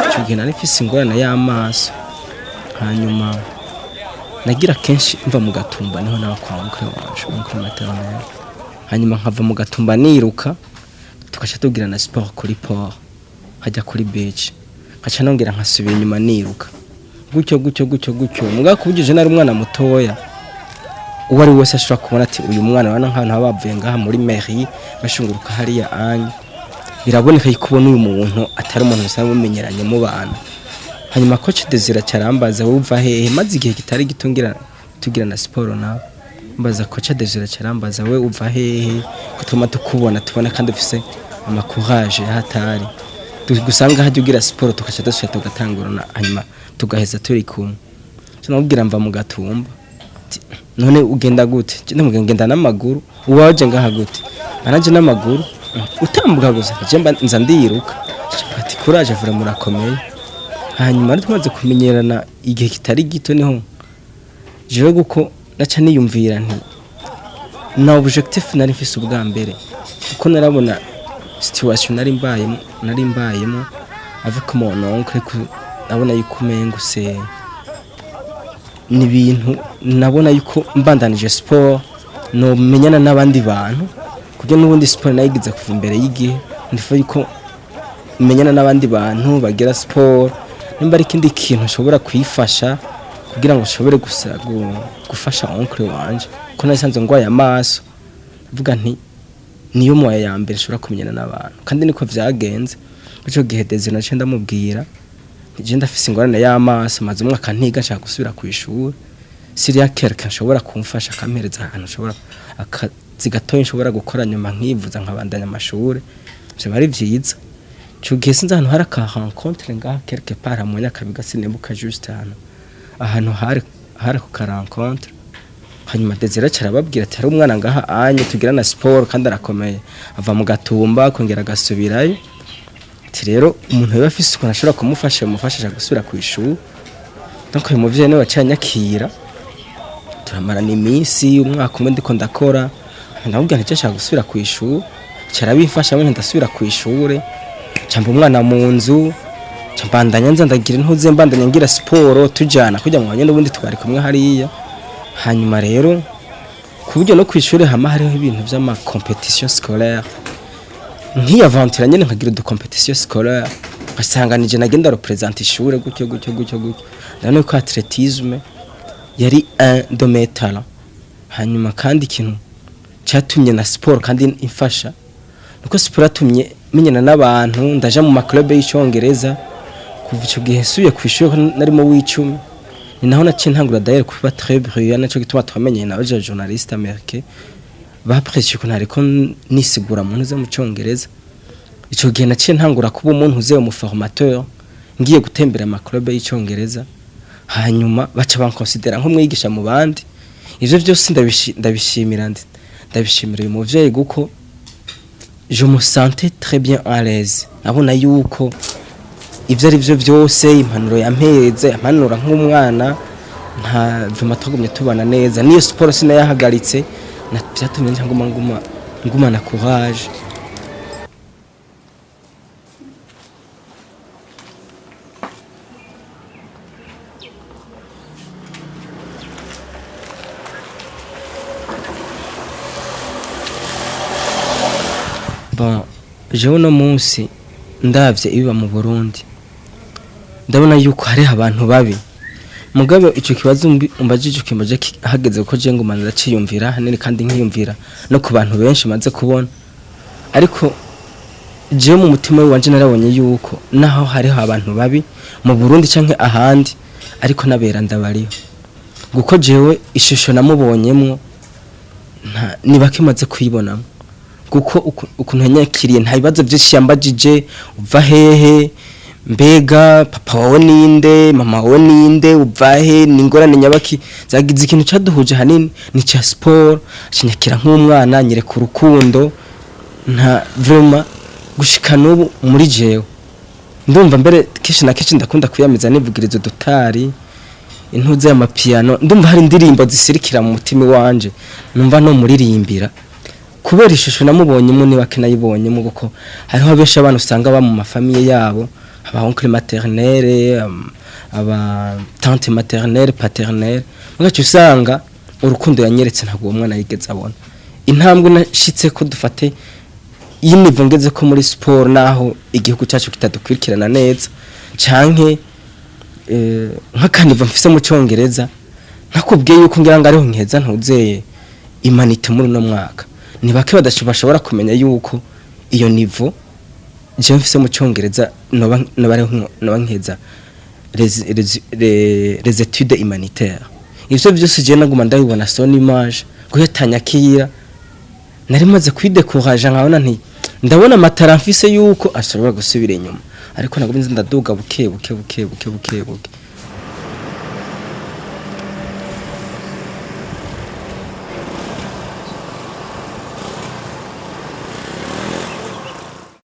Icyo gihe nari mfise ingorane y'amaso. Hanyuma nagira kenshi mva mu Gatumba, niho naba kwa oncle wanje, oncle maternel. Hanyuma nkava mu Gatumba niruka, tugaca tugira na sport kuri port, hajya kuri beach, nkaca nongera nkasubira inyuma niruka, gutyo gutyo gutyo gutyo. Mugabo kuburyo je nari umwana mutoya, uwo ari wese ashobora kubona ati uyu mwana, urabona nk'abantu baba bavuye ngaha muri mairie bashunguruka hariya anya, biraboneka yuko ubona uyu muntu atari umuntu musanzwe mumenyeranye mubana. Hanyuma coach Desire carambaza: "Wowe uva hehe?" Maze igihe kitari gito ngira tugira na siporo nawe mbaza. Coach Desire carambaza: "We uva hehe, ko tuma tukubona, tubona kandi ufise ama courage hatari, gusanga hajya ugira siporo, tukaca dusubira tugatangurana, hanyuma tugaheza turi kumwe?" Namubwira: "Mva mu Gatumba." Ati: "None ugenda gute?" Je ndamubwira: "Ngenda n'amaguru." "Uwaje ngaha gute?" "Nanje n'amaguru." "Utambuka gusa?" "Je mba nza ndiruka." Ati: "Courage, vraiment murakomeye." Hanyuma rero tumaze kumenyerana igihe kitari gito, niho jewe guko naca niyumvira nti na objectif nari mfise ubwa mbere, kuko narabona situation nari mbayemo avec mon oncle, ko nabona yuko umengo se ni ibintu, nabona yuko mbandanije sport nomenyana n'abandi bantu, kuburyo n'ubundi sport nayigize kuva imbere y'igihe, ndifuza yuko menyana n'abandi bantu bagira sport, nimba ari ikindi kintu nshobora kuyifasha kugira ngo nshobore gusa gufasha oncle wanje, ko nasanzwe ngwaye amaso. Mvuga nti niyo moya ya mbere nshobora kumenyana n'abantu, kandi niko vyagenze. Ico gihe Desire naciye ndamubwira: "Je ndafise ingorane y'amaso, maze umwaka ntiga, nshaka gusubira ku ishuri. S'il y a quelqu'un nshobora kumfasha, akampereza ahantu nshobora akazi gatoya nshobora gukora, nyuma nkivuza nkabandanya amashuri, vyoba ari vyiza." Ico gihe sinzi ahantu hari aka rencontre ngaha quelque part mu Nyakabiga, sinibuka juste ahantu hari ako ka rencontre. Hanyuma Desire carababwira ati: "Hari umwana ngaha anye tugira na sport kandi arakomeye, ava mu Gatumba akongera agasubirayo." Ati: "Rero umuntu yoba afise ukuntu ashobora kumufasha, yamufasha gusubira ku ishuri." Donc uyu muvyeyi niwe waciye anyakira, turamarana iminsi umwaka umwe ndiko ndakora. Ndamubwira nti: "Nshaka gusubira ku ishuri." Carabimfasha nyene, ndasubira ku ishure, camba umwana mu nzu, mbandanya nza ndagira intuze, mbandanya ngira siporo, tujana kugira ngo n'ubundi twari kumwe hariya. Hanyuma rero ku buryo no ku ishuri hama hariho ibintu vy'ama compétition scolaire, nkiyaventura nyene nkagira udu compétition scolaire, ngasanga nije nagenda représenter ishure, gutyo gutyo gutyo gutyo. Ndabona ko athlétisme yari un de mes talents. Hanyuma kandi ikintu cyatumye na siporo kandi imfasha, nuko siporo yatumye menyana n'abantu, ndaja mu ma club y'icongereza. Kuva ico gihe nsubiye ku ishuri, ko narimo w'icumi, ni naho naciye ntangura d'ailleurs kuba très brillant. Naco gituma twamenyanye na baja journaliste américain bapreciye ukuntu ariko nisigura mu ntuze mu congereza. Ico gihe naciye ntangura kuba umuntu uze mu formateur, ngiye gutembera ama club y'icongereza, hanyuma baca bankonsidera nk'umwigisha mu bandi. Ivyo vyose ndabishimira, ndabishimira uyu muvyeyi, kuko je me sentais très bien à l'aise. Nabona yuko ivyo ari byo byose, impanuro yampeze, ampanura nk'umwana, nta vuma, twagumye tubana neza. Niyo siporo sinayahagaritse, na byatumye nca nguma ngumana courage. Bon, jewe uno munsi ndavye ibiba mu Burundi, ndabona yuko hariho abantu babi. Mugabo ico kibazo umbajije ukimbaje hageze, kuko je nguma ndaciyumvira hanini, kandi nkiyumvira no ku bantu benshi maze kubona. Ariko jewe mu mutima wanje narabonye yuko naho hariho abantu babi mu Burundi canke ahandi, ariko nabera ndabariho, kuko jewe ishusho namubonyemwo nta ni bake maze kuyibonamo, kuko ukuntu yanyakiriye, nta bibazo byinshi yambajije: "Uva hehe? Mbega papa wawe ninde? Mama wawe ninde? Uva he? Ni ingorane nyabaki?" Zagize ikintu cyaduhuje hanini ni cya siporo. Akinyakira nk'umwana, nyereka urukundo, nta vraiment gushika n'ubu muri jewe ndumva mbere kenshi na kenshi ndakunda kuyamiza nivugiriza udutari. intuze y'amapiano, ndumva hari indirimbo zisirikira mu mutima wanje, numva no muririmbira kubera ishusho namubonyemo, niba kenayibonyemo, kuko hariho benshi abana usanga ba mu ma familles yabo, aba oncle maternel, aba tante maternelle, paternelle, mugace usanga urukundo yanyeretse ntabwo uwo mwana yigeze abona. Intambwe nashitse ko dufate y'inivo ngeze ko muri sport, naho igihugu cyacu kitadukurikirana neza, canke nk'aka niveau mfise mu Cyongereza, ntakubwiye yuko ngira ngo ariho nkeza ntuzeye humanité muri uno mwaka, ni bake bashobora kumenya yuko iyo niveau jewe mfise mu Cyongereza noba ariho noba nkeza les études humanitaires. Ivyo vyose je naguma ndabibona son image guhetanya kira nari maze kwidécourager, nkabona nti ndabona amatara mfise yuko ashobora gusubira inyuma, ariko nagumye nza ndaduga buke buke buke buke buke buke.